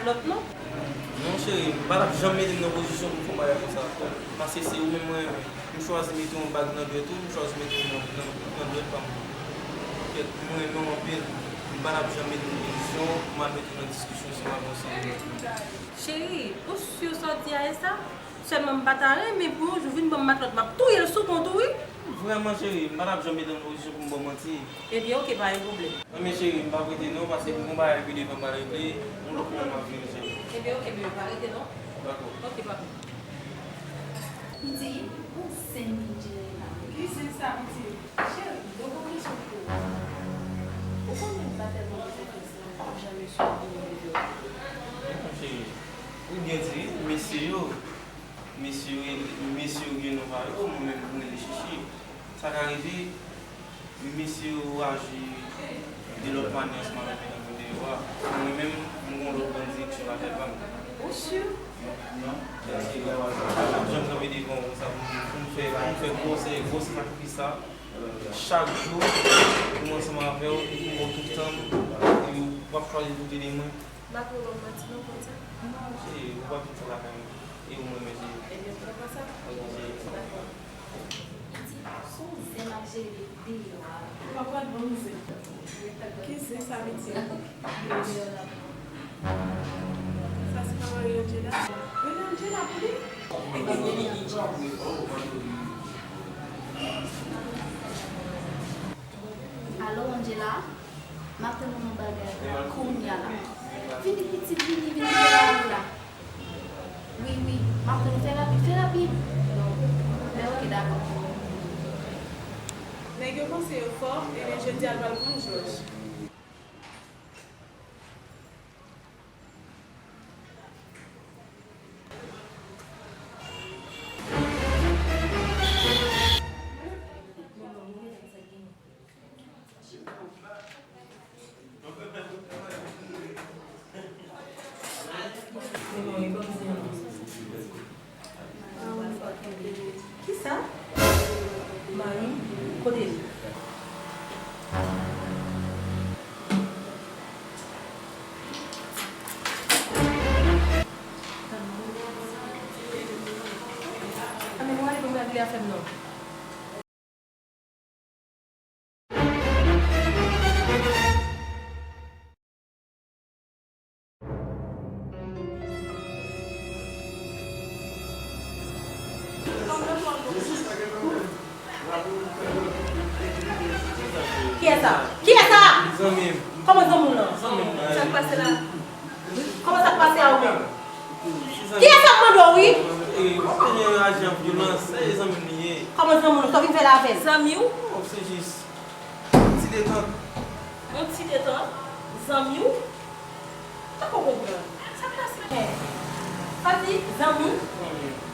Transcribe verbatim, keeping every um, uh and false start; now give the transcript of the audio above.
lòt non. Non, cheri, m pa t ap janm mete m nan pozisyon pou m fè yon bagay konsa. Paske se ou menm mwen renmen. M chwazi mete yon bag nan dwèt ou, m chwazi mete l nan, nan, nan dwèt pa m. Kèt, mwen renmen w anpil. M pa t ap janm mete m nan pozisyon pou m al mete w nan diskisyon ansanm avè w san rezon. Cheri, ou si sa w di a e sa? Sèlman m pa ta renmen pou yon jou vin ban m matlòt, m ap touye l sou kont ou wi. Vrèman, cheri, m pa t ap janm mete w nan pozisyon pou m ba w manti. Ebyen, oke, pa gen pwoblèm. Ebyen, cheri, m p ap rete non, paske m gen yon bagay pi devan m pral regle, yon lòt moman m ap vini, cheri. Ebyen, oke, bebe, pa rete non. Dakò. Oke, papa. Piti, ou zen Angelina. Ki zen sa, piti? Cheri, yon bon kesyon pou ou. Ou konnen m pa tèlman bezwen fè sa, jan mesye yo vini videyo. Non, cheri, ou byen di, mesye yo. Mesye yo, mesye yo gen non pa yo, mwen menm mwen rele Chichi. Sa ka rive, mesye yo aji de lòt manyè ansanm avèk medam yo deyò a. Mwen menm, mwen gen yon lòt bann direksyon lakay pa m. Ou si? Non, non. Paske lè w al, m ap janm kanpe devan w konsa pou m, pou m fè, pou m fè gwosè, gwosè sakrifis sa. Chak jou, pou mwen ansanm avè w, epi m ba w tout tan m, epi w ap chwazi doute de mwen. M ap wè w ap manti non konsa. Non, cheri, ou p ap vin fè lakay mwen. E ou mwen renmen, cheri. Ebyen, m pran sa. Ok, cheri. Dakò. Piti, se yon zen m ap jere deyò a. Ou pa pral ban m zen. Ki zen sa, piti? Deyò la. Sa se pa mari Angela? Rele Angela pou li. Alo, Angela? M ap tann ou nan bagay la, kounye a la. Vini, pitit, vini, vini, vini la, la. Wi, wi, m ap tann ou, fè rapid, fè rapid. Men oke, dakò. Nèg yo panse yo fò, ebyen jodi a l pral konn jòj. Kisa? Mari m? Kote l? Ann, mwen ale pou m regle afè m non. Kiyès sa? Kiyès sa? Zanmi m. Kòman zanmi w lan? Zanmi m. Sa k pase la? Kòman sa k pase a ou menm? Kiyès sa k mande w, wi? E, w ap vin aji an vyolans, se zanmi m li ye. Kòman zanmi w lan? Sa w vin fè la avè l? Zanmi w? Non, se jis yon ti detant. Yon ti detant? Zanmi w? M poko konprann. Sa k pase? Sa di zanmi? Zanmi.